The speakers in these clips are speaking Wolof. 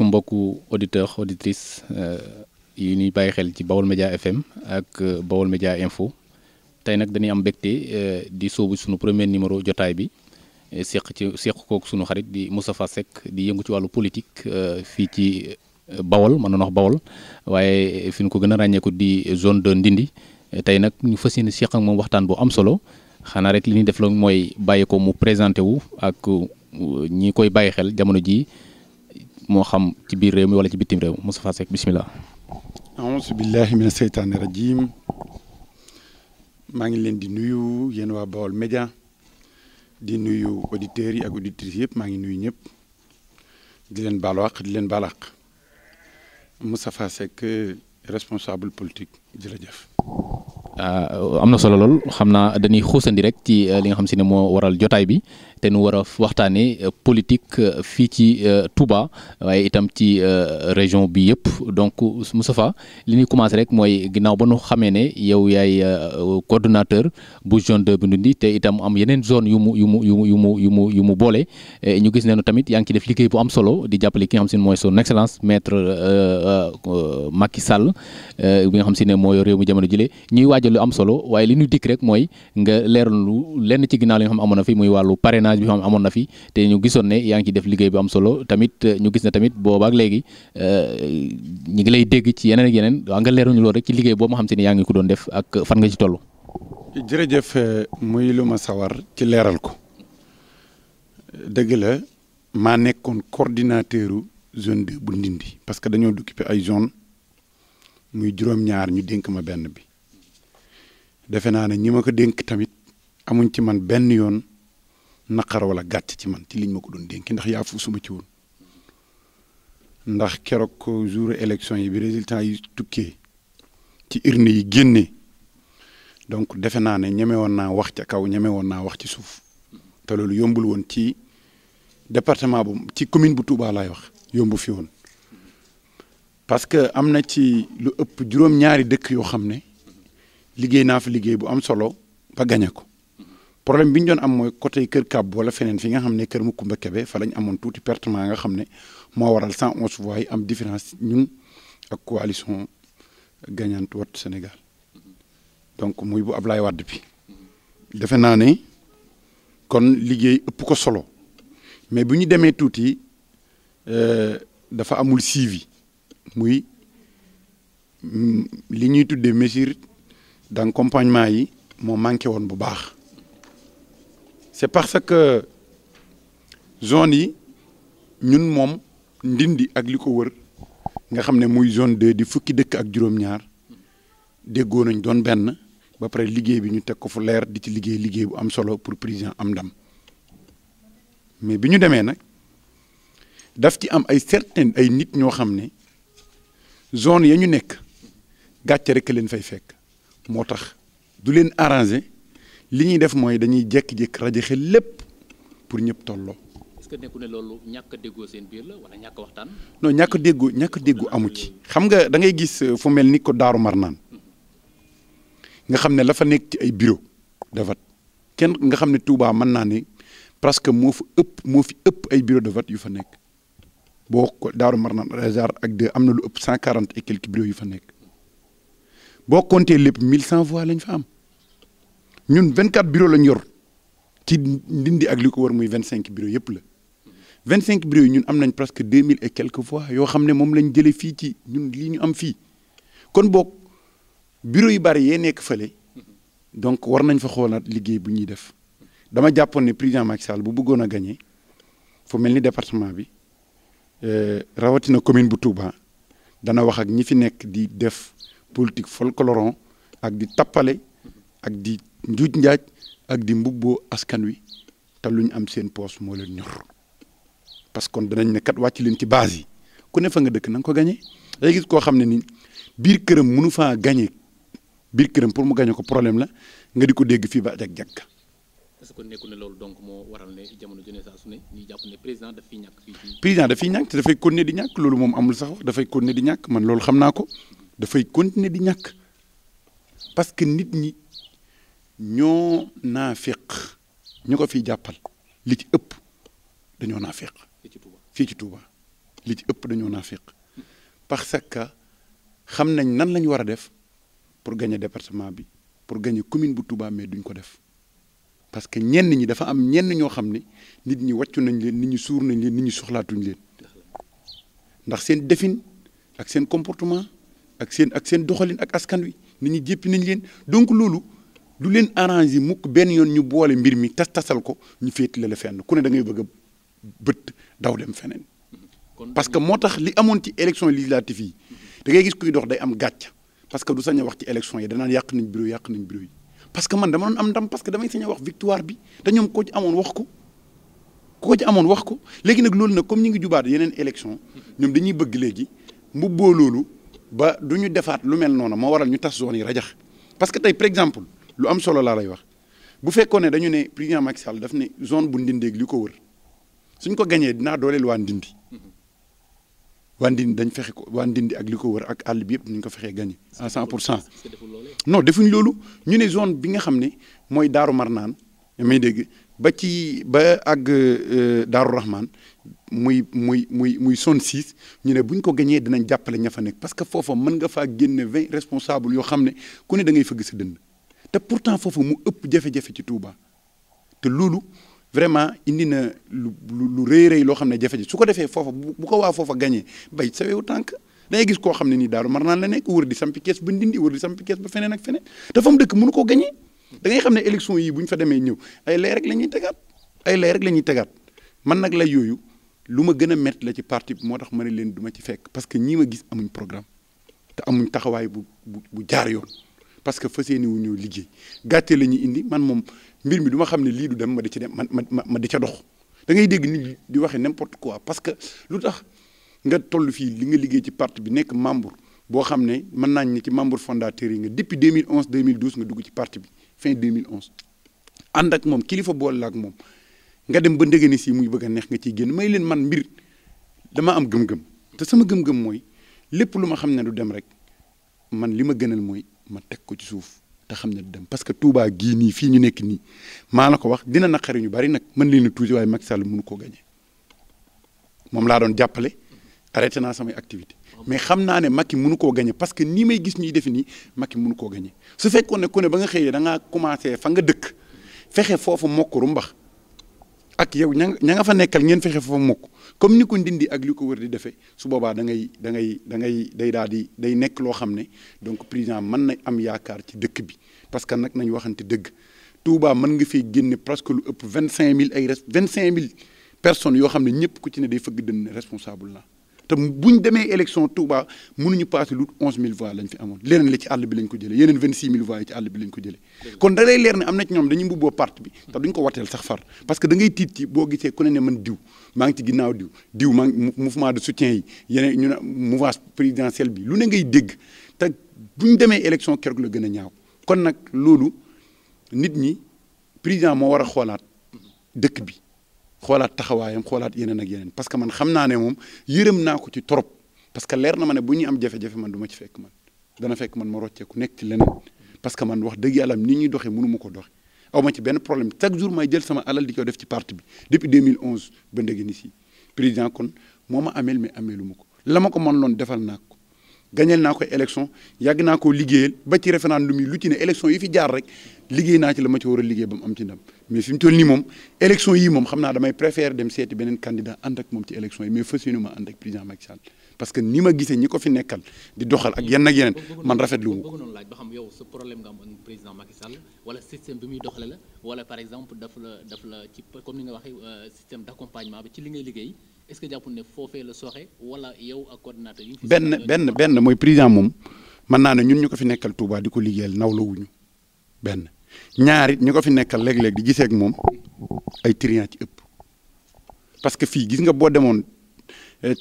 asalaamaaleykum mbokku auditeurs auditrices yi ñuy bàyyi xel ci Baol Média FM ak Baol Média Info tey nag dañuy am mbégte di sóobu sunu premier numéro jotaay bi seq kook sunu xarit di Moustapha Seck di yëngu ci wàllu politique fii ci Baol mën na wax Baol waaye fi ñu ko gën a ràññeeku di zone de Ndindi tey nag ñu fas yéene seq ak moom waxtaan bu am solo xanaa rek li ñuy def la mooy bàyyi ko mu présenté wu ak ñi koy bàyyi xel jamono ji moo xam ci biir réew mi wala ci bitim réew Moustapha Seck bismillah. aouzu billahi mina seytaani rajim maa ngi leen di nuyu yéen waa Baol Média di nuyu auditeurs yi ak auditrices yëpp maa ngi nuyu ñëpp di leen baalu àq di leen baal àq Moustapha Seck responsable politique jërëjëf. am na solo lool xam naa dañuy xuusandi rek ci li nga xam si ne moo waral jotaay bi te nu war a waxtaanee politique fii ci Touba waaye itam ci région bi yëpp donc Moustapha li ñuy commencé rek mooy ginnaaw ba nu xamee ne yow yaay coordonnateur bu zone de Ndindi te itam am yeneen zone yu mu boole ñu gis ne tamit yaa ngi ci def liggéey bu am solo di jàppale ki nga xam si ne mooy son excellence maître Macky Sall bi nga xam si ne mooy réew mi jamono jile ñuy waajal lu am solo waaye li ñu dikk rek mooy nga leeral lu lenn ci ginnaaw li nga xam amoon na fi muy wàllu parrainage bi xam amoon na fi te ñu gisoon ne yaa ngi ci def liggéey bu am solo tamit ñu gis ne tamit boobaak léegi ñu ngi lay dégg ci yeneen ak yeneen waa nga leeral ñu loolu rek ci liggéey boobu ma xam si ne yaa ngi ko doon def ak fan nga ci toll. jërëjëf muy lu ma sawar ci leeral ko dëgg la maa nekkoon coordinateur zone 2 bu Ndindi parce que dañoo occupé ay zone muy juróom-ñaar ñu dénk ma benn bi defe naa ne ñi ma ko dénk tamit amuñ ci man benn yoon naqar wala gàcc ci man ci liñ ma ko doon dénk ndax yaa fu suma ci woon ndax keroog jour élection yi bi résultat yi tukkee ci urne yi génnee donc defe naa ne ñeme woon naa wax ca kaw ñeme woon naa wax ci suuf te loolu yombul woon ci département bu ci commune bu Touba laay wax yombu fi woon parce que am na ci lu ëpp juróom-ñaari dëkk yoo xam ne liggéey naa fa liggéey bu am solo ba gañe ko problème bi ñu doon am mooy côté Kër Kab wala feneen fi nga xam ne Kër Makumba Kebe fa lañ amoon tuuti pertement nga xam ne moo waral 111 voix yi am différence ñun ak coalition gagnante Wattu Sénégal donc muy bu Ablaye Wade bi defe naa ne kon liggéey ëpp ko solo mais bu ñu demee tuuti dafa amul suivi muy li ñuy tuddee mesure d'accompagnement yi moo manqué woon bu baax c'est parce que zone yi ñun moom Ndindi ak li ko wër nga xam ne muy zone 2 di fukki dëkk ak juróom-ñaar déggoo nañ doon benn ba pare liggéey bi ñu teg ko fu leer di ci liggéey bu am solo pour président am ndam mais bi ñu demee nag daf ci am ay certaines ay nit ñoo xam ne zone ya ñu nekk gàcce rek leen fay fekk moo tax du leen arranger li ñuy def mooy dañuy jékki-jékki rajaxe lépp pour ñëpp tolloo. est-ce que nekku ne loolu ñàkk a déggoo seen biir la wala ñàkk a waxtaan. non ñàkk a déggoo amu ci. xam nga da ngay gis fu mel ni ko Daaru Marnaan nga xam ne la fa nekk ci ay bureau de vote kenn nga xam ne Touba mën naa ne presque moo fi ëpp ay bureau de vote yu fa nekk boo ko Daaru Marnaan Rajar ak 2 am na lu ëpp 140 et quelques bureaux yu fa nekk. boo compté lépp 1100 voix lañ fa am ñun 24 bureaux lañ yor ci Ndindi ak li ko war muy 25 bureaux yëpp la 25 bureaux yi ñun am nañ presque 2000 et quelques voix yoo xam ne moom lañ jëlee fii ci ñun lii ñu am fii kon boog bureau yu bari yee nekk fële donc war nañ fa xoolaat liggéey bu ñuy def dama jàppoon ne président Macky Sall bu bëggoon a gagné fu mel ni département bi rawatina commune bu Touba dana wax ak ñi fi nekk di def. politique folklore ak di tappale ak di njuuj njaaj ak di mbubboo askan wi te lu ñu am seen poos moo leen ñor parce que kon danañ ne kat wàcc leen ci base yi ku ne fa nga dëkk na nga ko gañe day gis koo xam ne ni biir këram mënu faa gañe biir këram pour mu gañe ko problème la nga di ko dégg fii ba jag jagga est-ce que nekku ne loolu donc moo waral ne jamono jone saa su ne ñuy jàpp ne président daf fiy ñàkk fii ci. président daf fiy ñàkk te dafay continuer di ñàkk loolu moom amul sax wax dafay continuer di ñàkk man loolu xam naa ko. dafay continuer di ñàkk parce que nit ñi ñoo naafeq ñu ko fiy jàppal li ci ëpp dañoo naafeq fii ci Touba li ci ëpp dañoo naafiq parce que xam nañ nan la ñu war a def pour gagner département bi pour gagner commune bu Touba mais duñ ko def parce que ñenn ñi dafa am ñenn ñoo xam ne nit ñi wàccu nañ leen nit ñi suur nañ leen nit ñi soxlaatuñ leen ndax seen defin ak seen comportement ak seen doxalin ak askan wi nit ñi jéppi nañ leen donc loolu du leen arrangé mukk benn yoon ñu boole mbir mi tasal ko ñu féetale la fenn ku ne da ngay bëgg a bët daw dem feneen parce que moo tax li amoon ci élection législative yi da ngay gis kuy dox day am gàcc parce que du sañ a wax ci élection yi danaan yàq nañ bureau yi parce que man dama doon am ndam parce que damay sañ a wax victoire bi te ñoom koo ci amoon wax ko léegi nag loolu nag comme ñu ngi jubaat yeneen élection ñoom dañuy bëgg léegi mbubboo loolu ba du ñu defaat lu mel noonu moo waral ñu tas zone yi rajax parce que tey par exemple lu am solo laa lay wax bu fekkoon ne dañu ne président Macky Sall daf ne zone bu ndindeeg li ko wër suñ ko gañee dinaa dooleel waa ndindi dañ fexe ko waa ndindi ak li ko wër ak àll bi yëpp ñu ko fexee gagné à 100%. non defuñ loolu ñu ne zone bi nga xam ne mooy Daaru Marnaan may dégg ba àgg Daaru Rahman muy zone 6 ñu ne buñ ko gañee dinañ jàppale ña fa nekk parce que foofa mën nga faa génne 20 responsables yoo xam ne ku ne da ngay fëgg sa dënn te pourtant foofa mu ëpp jafe-jafe ci Touba te loolu vraiment indi na lu rëy loo xam ne jafe-jafe su ko defee foofa bu ko waa foofa gañee bay sa wewu tànk da ngay gis koo xam ne nii Daaru Marnaan la nekk wër di sampi kees ba Ndindi wër di sampi kees ba feneen ak feneen te fa mu dëkk mënu koo gañee da ngay xam ne élection yii bu ñu fa demee ñëw ay lay rek la ñuy tegaat man nag lay yooyu lu ma gën a métti la ci parti bi moo tax ma ne leen du ma ci fekk parce que ñii ma gis amuñ programme te amuñ taxawaay bu jaar yoon parce que fas yéene wu ñëw liggéey gàcce la ñuy indi man moom mbir mi du ma xam ne lii du dem ma di ci dem ma di ca dox da ngay dégg nit di waxee n'importe quoi parce que lu tax nga toll fii li nga liggéey ci parti bi nekk membre boo xam ne mën naa ne ci membre fondateur yi nga depuis 2011 2012 nga dugg ci parti bi fin 2011 ànd ak moom kilifa boole la ak moom nga dem ba ndege ni si muy bëgg a neex nga ciy génn may leen man mbir dama am gëm-gëm te sama gëm-gëm mooy lépp lu ma xam ne du dem rek man li ma gënal mooy ma teg ko ci suuf te xam ne du dem parce que Touba gii nii fii ñu nekk nii maa la ko wax dina naqari ñu bari nag mën leen a tuuti waaye Macky Sall mënu koo gañe moom laa doon jàppale arrêté naa samay activité mais xam naa ne Macky mënu koo gañe parce que nii may gis ñuy defi nii Macky mënu koo gañe su fekkoon ne ku ne ba nga xëyee da ngaa commencé fa nga dëkk fexe foofu mokk rumbax ak yow ña nga fa nekkal ngeen fexe foofu mokk comme ni ko Ndindi ak li ko wër di defee su boobaa day daal di day nekk loo xam ne donc président mën na am yaakaar ci dëkk bi parce que nag nañ waxante dëgg Touba mën nga fee génne presque lu ëpp 25000 personnes yoo xam ne ñëpp ku ci ne day fëgg dënn responsable la te buñ demee élection Touba mënuñu passé lu 11000 voix lañ fi amoon leneen li ci àll bi lañ ko jëlee yeneen 26000 voix yi ci àll bi lañ ko jëlee kon da lay leer ne am na ci ñoom dañuy mbubboo parti bi te duñ ko wateel sax far parce que da ngay tiit ci boo gisee ku ne man diw maa ngi ci ginnaaw diw maa ngi mouvement de soutien yi yeneen ñu ne mouvance présidentielle bi lu ne ngay dégg te buñ demee élection keroog la gën a ñaaw kon nag loolu nit ñi président moo war a xoolaat dëkk bi xoolaat taxawaayam xoolaat yeneen ak yeneen parce que man xam naa ne moom yërëm naa ko ci trop parce que leer na ma ne bu ñuy am jafe-jafe man du ma ci fekk man dana fekk man ma rocceeku nekk ci leneen parce que man wax dëgg yàlla ni ñuy doxee mënu ma ko doxe aw ma ci benn problème chaque jour may jël sama alal di ko def ci parti bi depuis 2011 ba ndege ni si président kon moo ma ameel mais ameelu ma ko la ma ko mën loon defal naa ko gañeel naa ko élection yàgg naa koo liggéeyal ba ci référendum yi lu ci ne élection yi fi jaar rek liggéey naa ci la ma ci war a liggéey ba mu am ci ndam mais fi mu toll nii moom élection yi moom xam naa damay préférer dem seeti beneen candidat ànd ak moom ci élection yi mais fas yéene ma ànd ak président Macky Sall parce que ni ma gisee ñi ko fi nekkal di doxal ak yenn ak yeneen man rafetlu wu ma ko. bëgg noonu laaj ba xam yow sa problème nga am ak président Macky Sall wala système bi muy doxale la wala par exemple daf la ci comme ni nga waxee système d'accompagnement bi ci li ngay liggéey est-ce que jàpp ne foofee la sooxe wala yow ak coordinateur yi. benn mooy président moom mën naa ne ñun ñu ko fi nekkal Touba di ko liggéeyal naw la wuñu benn ñaar it ñu ko fi nekkal léeg-léeg di gisee ak moom ay triant ci ëpp parce que fii gis nga boo demoon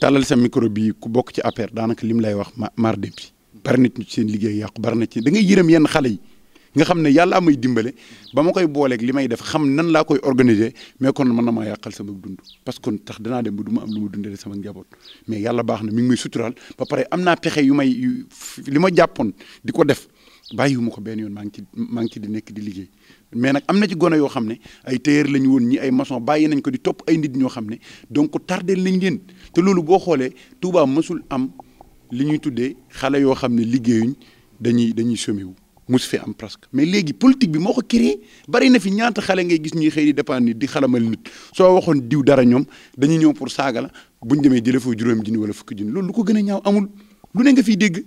tàllal sa micro bi ku bokk ci APR daanaka lim lay wax mar dem si bari nit ñu ci seen liggéey yàqu bari na ci da ngay yërëm yenn xale yi nga xam ne yàlla may dimbale ba ma koy booleeg li may def xam nan laa koy organiser mais kon mën na maa yàqal sama dund parce que tax danaa dem ba du ma am lu ma dundee sama njaboot mais yàlla baax na mi ngi may suturaal ba pare am naa pexe yu may li ma jàppoon di ko def bàyyiwuma ko benn yoon maa ngi ci di nekk di liggéey mais nag am na ci gone yoo xam ne ay tailleur la ñu woon ñi ay maçon bàyyi nañ ko di topp ay nit ñoo xam ne donc tardé nañ leen te loolu boo xoolee Touba mësul am li ñuy tuddee xale yoo xam ne liggéeyuñ dañuy chômé wu mus fi am presque mais léegi politique bi moo ko créé bari na fi ñaata xale ngay gis ñuy xëy di dépendre nit di xalamal nit soo waxoon diw dara ñoom dañuy ñëw pour saaga la buñ demee jëlee foofu juróomi junni wala fukki junni loolu lu ko gën a ñaaw amul lu ne nga fiy dégg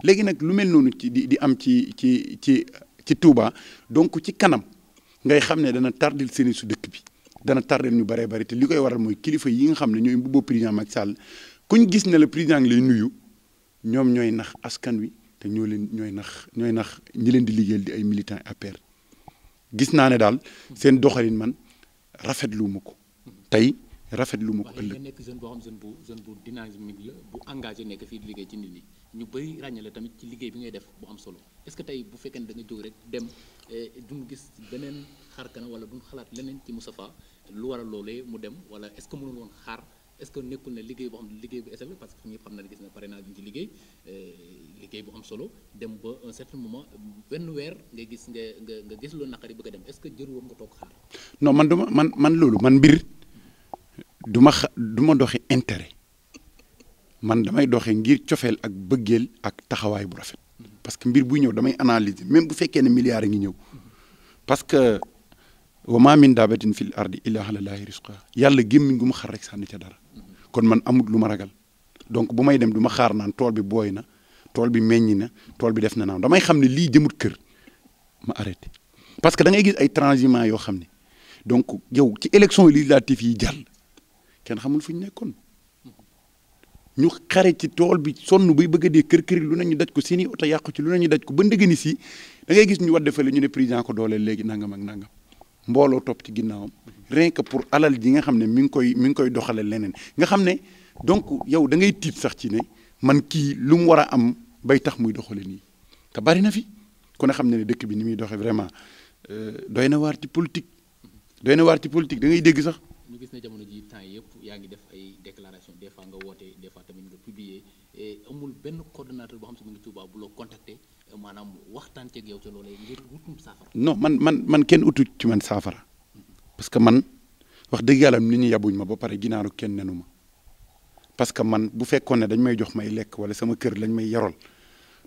léegi nag lu mel noonu ci di am ci Touba donc ci kanam ngay xam ne dana tardel seeni su dëkk bi dana tardel ñu bëree bëri te li koy waral mooy kilifa yi nga xam ne ñooy mbubboo président Macky Sall kuñ gis ne le président ngi lay nuyu ñoom ñooy nax askan wi te ñooy nax ñi leen di liggéeyal di ay militants APR gis naa ne daal seen doxalin man rafetlu ma ko tey rafetlu ma ko ëllëg. nekk jeune boo xam jeune bu dynamique la bu engagé nekk fii di liggéey ci nit ñi ñu bëri ràññale tamit ci liggéey bi ngay def bu am solo est-ce que tey bu fekkee ne da nga jóg rek dem duñ gis beneen xar kanam wala duñ xalaat leneen ci Moustapha lu war a loolee mu dem wala est-ce que mënul woon xaar est-ce que nekkul ne liggéey boo xam ne liggéey bu essayé parce que ñëpp xam na ne gis na parrainage bi ñu ci liggéey bu am solo dem ba un certain moment benn weer nga gis lu naqari bëgg a dem est-ce que jëru woon nga toog xaar. non man loolu man mbir du ma doxi intérêt man damay doxe ngir cofeel ak bëggeel ak taxawaay bu rafet parce que mbir buy ñëw damay analyser même bu fekkee ne milliards a ngi ñëw parce que wa ma min daabatin fil ardi illa ala llaahi rizquhaa yàlla gémmiñ gu ma xar rek sànni ca dara kon man amut lu ma ragal donc bu may dem du ma xaar naan tool bi booy na tool bi meññi na tool bi def na naan damay xam ne lii jëmut kër ma arrêté parce que da ngay gis ay transhumants yoo xam ne donc yow ci élection législative yi jàll kenn xamul fu ñu nekkoon ñu xare ci tool bi sonn bay bëgg a dee kër lu nañu daj ko seeni oto yàqu ci lu nañu daj ko ba ndëgëni si da ngay gis ñu wadde fële ñu ne président ko dooleel léegi nangam ak nangam mbooloo topp ci ginnaawam rien que pour alal ji nga xam ne mi ngi koy doxale leneen nga xam ne donc yow da ngay tiit sax ci ne man kii lu mu war a am bay tax muy doxale nii te bari na fi ku ne xam ne dëkk bi ni muy doxe vraiment doy na waar ci politique da ngay dégg sax. ñu gis ne jamono ji temps yëpp yaa ngi def ay déclaration des fois nga woote des fois tamit nga publier amul benn coordonnateur boo xam si mu ngi Touba bu la contacter maanaam waxtaan ceeg yow ca loolee ngir wutum saafara. non man kenn utu ci man saafara parce que man wax dëgg yàlla nit ñi yabuñ ma ba pare ginaaru kenn nenu ma parce que man bu fekkoon ne dañ may jox may lekk wala sama kër lañ may yarol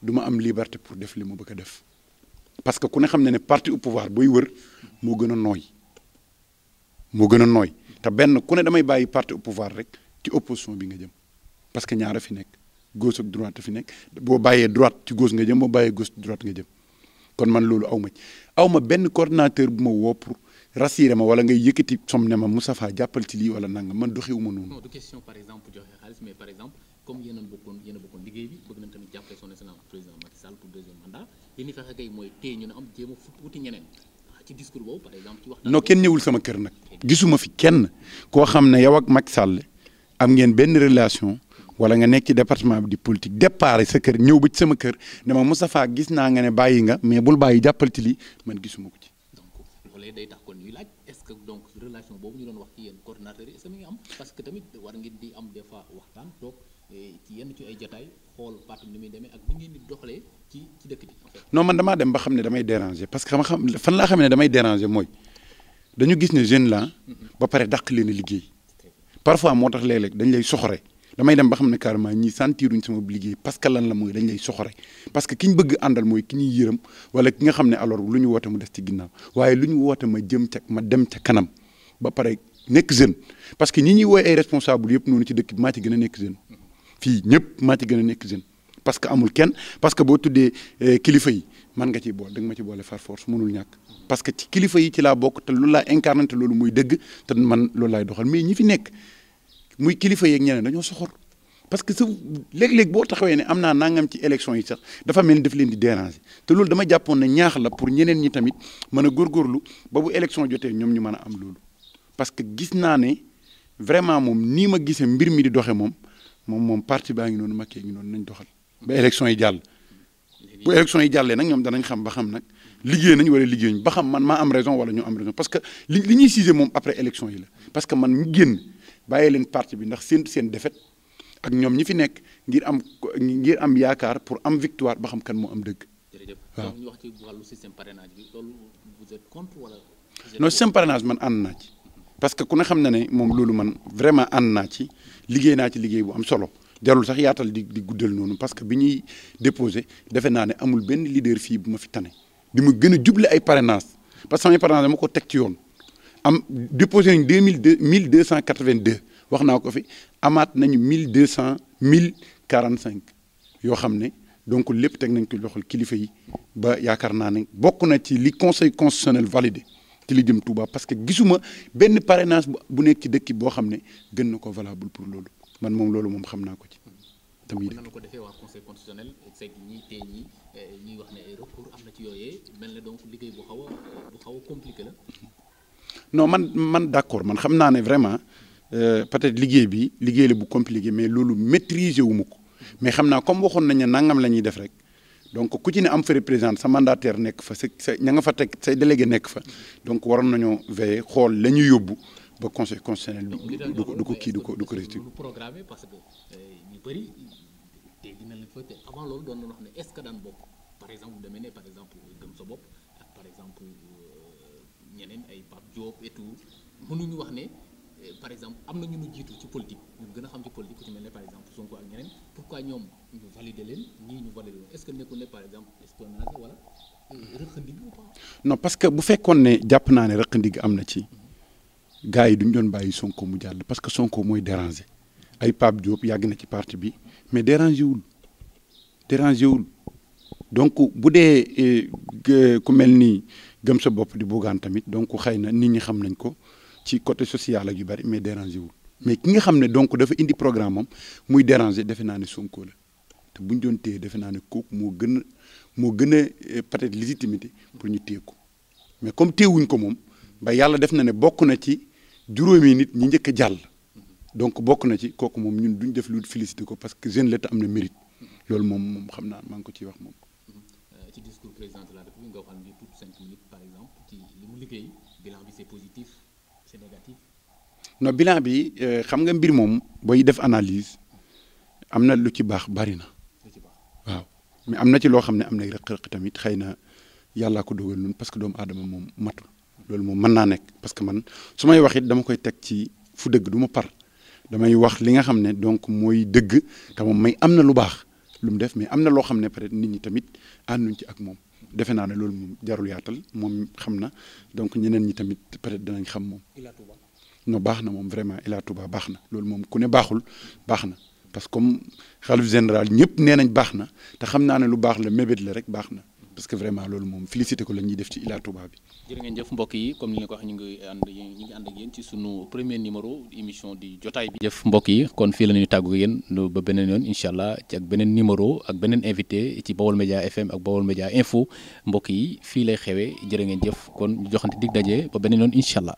du ma am liberté pour def li ma bëgg a def parce que ku ne xam ne parti au pouvoir booy wër moo gën a nooy te benn ku ne damay bàyyi parti au pouvoir rek ci opposition bi nga jëm parce que ñaara fi nekk gauche ak droite fi nekk boo bàyyee droite ci gauche nga jëm boo bàyyee gauche droite nga jëm kon man loolu aw ma benn coordinateur bu ma woo pour rassurer ma wala ngay yëkkati som ne ma Moustapha jàppal ci lii wala nangam man doxewu ma noonu. non du question par exemple joxe xaalis mais par exemple comme yéen a bokkoon liggéey bi bëgg nañ tamit jàppale son excellence président Macky Sall pour deuxième mandat yéen ñi fexe kay mooy téye ñu ne am jéem a wuti ñeneen. ci discours boobu par exemple ci waxtaan. non kenn ñëwul sama kër nag gisuma fi kenn koo xam ne yow ak Macky Sall am ngeen benn relation wala nga nekk ci département bi di politique départ sa kër ñëw ba ci sama kër ne ma Moustapha gis naa nga ne bàyyi nga mais bul bàyyi jàppal ci lii man gisuma ko ci. donc loolee day tax kon ñuy laaj est-ce que donc relation boobu ñu doon wax ci yéen coordonnateur yi est-ce que mi ngi am parce que tamit war ngeen di am des fois waxtaan toog ci yenn ci ay jotaay xool parti ni muy demee ak ni ngeen di doxalee ci dëkk bi. non man damaa dem ba xam ne damay déranger parce que xam fan laa xam ne damay déranger mooy dañu gis ne jeune la ba pare dàq leen a liggéey parfois moo tax léeg-léeg dañ lay soxore damay dem ba xam ne carrément ñii sentiruñ sama liggéey parce que lan la mooy dañ lay soxore parce que ki ñu bëgg àndal mooy ki ñuy yërëm wala ki nga xam ne alors lu ñu woote mu des ci ginnaaw waaye lu ñu woote ma dem ca kanam ba pare nekk jeune parce que ñi ñuy woowee ay responsable yëpp noonu ci dëkk bi maa ci gën a nekk jeune fii ñëpp maa ci gën a nekk jeune parce que amul kenn parce que boo tuddee kilifa yi man nga ciy boole da nga ma ci boole far force mënul ñàkk parce que ci kilifa yi ci laa bokk te loolu laa incarné te loolu muy dëgg te man loolu laay doxal mais ñi fi nekk muy kilifa yeeg ñeneen dañoo soxor parce que léeg-léeg boo taxawee ne am naa nangam ci élection yi sax dafa mel ni daf leen di déranger te loolu dama jàppoon ne ñaax la pour ñeneen ñi tamit mën a góorgóorlu ba bu élection jotee ñoom ñu mën a am loolu parce que gis naa ne vraiment moom nii ma gisee mbir mi di doxe moom parti baa ngi noonu Macky ngi noonu nañ doxal ba élection yi jàll bu élection yi jàllee nag ñoom danañ xam ba xam nag liggéey nañ wala liggéeyuñ ba xam man maa am raison wala ñu am raison parce que li ñuy siise moom après élection yi la parce que man ñu génn bàyyi leen parti bi ndax seen défaite ak ñoom ñi fi nekk ngir am yaakaar pour am victoire ba xam kan moo am dëgg. jërëjëf waaw ñu wax ci wàllu système parrainage bi loolu vous êtes contre wala. non système parrainage man ànd naa ci parce que ku ne xam na ne moom loolu man vraiment ànd naa ci liggéey naa ci liggéey bu am solo jarul sax yaatal di guddal noonu parce que bi ñuy déposé defe naa ne amul benn leader fii bu ma fi tane bi mu gën a juble ay parrainage parce que samay parrainage dama ko teg ci yoon am déposé nañ 1282 wax naa ko fi amaat nañu 1045 yoo xam ne donc lépp teg nañ ko loxol kilifa yi ba yaakaar naa ne bokk na ci li conseil constitutionnel validé ci li jëm Touba parce que gisuma benn parrainage bu nekk ci dëkk boo xam ne gën na ko valable pour loolu man moom loolu moom xam naa ko ci. tamit nan la ko defee waa conseil constitutionnel seeg ñi tey ñuy wax ne recours am na ci yooyee mel na donc liggéey bu xaw a compliqué la. non man d'accord man xam naa ne vraiment peut-être liggéey la bu compliqué mais loolu maîtriser wu ma ko mais xam naa comme waxoon nañ ne nangam la ñuy def rek donc ku ci ne am fa représentant sa mandataire nekk fa sa ña nga fa teg say délégué nekk fa donc waroon nañoo veiller xool la ñuy yóbbu ba conseil constitutionnel du ko restituer. programmé parce que ñu bëri tey dina leen fa te avant loolu doon na wax ne est-ce que daan bokk par exemple bu demee ne par exemple gëm sa bopp ak par exemple ñeneen ay Pape Diop et tout mënuñu wax ne par exemple am na ñu nu jiitu ci politique ñu gën a xam ci politique ku ci mel ne par exemple Sonko ak ñeneen pourquoi ñoom ñu valider leen ñii ñu valider leen est-ce que nekkul ne par exemple espionnage wala rëq ndig ou pas. non parce que bu fekkoon ne jàpp naa ne rëq ndig am na ci gars yi duñ doon bàyyi Sonko mu jàll parce que Sonko mooy déranger ay Pape Diop yàgg na ci parti bi mais déranger wul donc bu dee ku mel ni gëm sa bopp di buggaan tamit donc xëy na nit ñi xam nañ ko ci côté social ak yu bari mais déranger wul mais ki nga xam ne donc dafa indi programme am muy déranger defe naa ne Sonko la te bu ñu doon téye defe naa ne kooku moo gën a peut-être légitimité pour ñu téye ko mais comme téyewuñ ko moom ba yàlla def na ne bokk na ci juróomi nit ñi njëkk a jàll donc bokk na ci kooku moom ñun duñ def lu félicité ko parce que jeune la te am na mérite loolu moom xam naa maa ngi ko ciy wax moom. ci discours président de la République nga waxal ni tout 5 minutes par exemple ci li mu liggéey bilan bi c'est positif c'est négatif. non bilan bi xam nga mbir moom booy def analyse am na lu ci baax bari na waaw mais am na ci loo xam ne am na rëq-rëq tamit xëy na yàllaa ko dogal noonu parce que doomu aadama moom matul loolu moom mën naa nekk parce que man su may wax it dama koy teg ci fu dëgg du ma par damay wax li nga xam ne donc mooy dëgg te moom may am na lu baax lu mu def mais am na loo xam ne peut-être nit ñi tamit ànduñ ci ak moom defe naa ne loolu moom jarul yaatal moom xam na donc ñeneen ñi tamit peut-être danañ xam moom. non baax na moom vraiment Ila Touba baax na loolu moom ku ne baaxul baax na parce que comme xalif général ñëpp nee nañ baax na te xam naa ne lu baax la mébét la rek baax na parce que vraiment loolu moom félicité ko la ñuy def ci Ila Touba bi. jërë ngeen jëf mbokk yi comme ni nga ko wax ñu ngi ànd ak yéen ci sunu premier numéro émission di jotaay bi. jëf mbokk yi kon fii la ñuy tàggu yéen ba beneen yoon incha allah ci ak beneen numéro ak beneen invité ci Baol Média FM ak Baol Média Info mbokk yi fii lay xewee jërë ngeen jëf kon ñu joxante dig daje ba beneen yoon incha allah.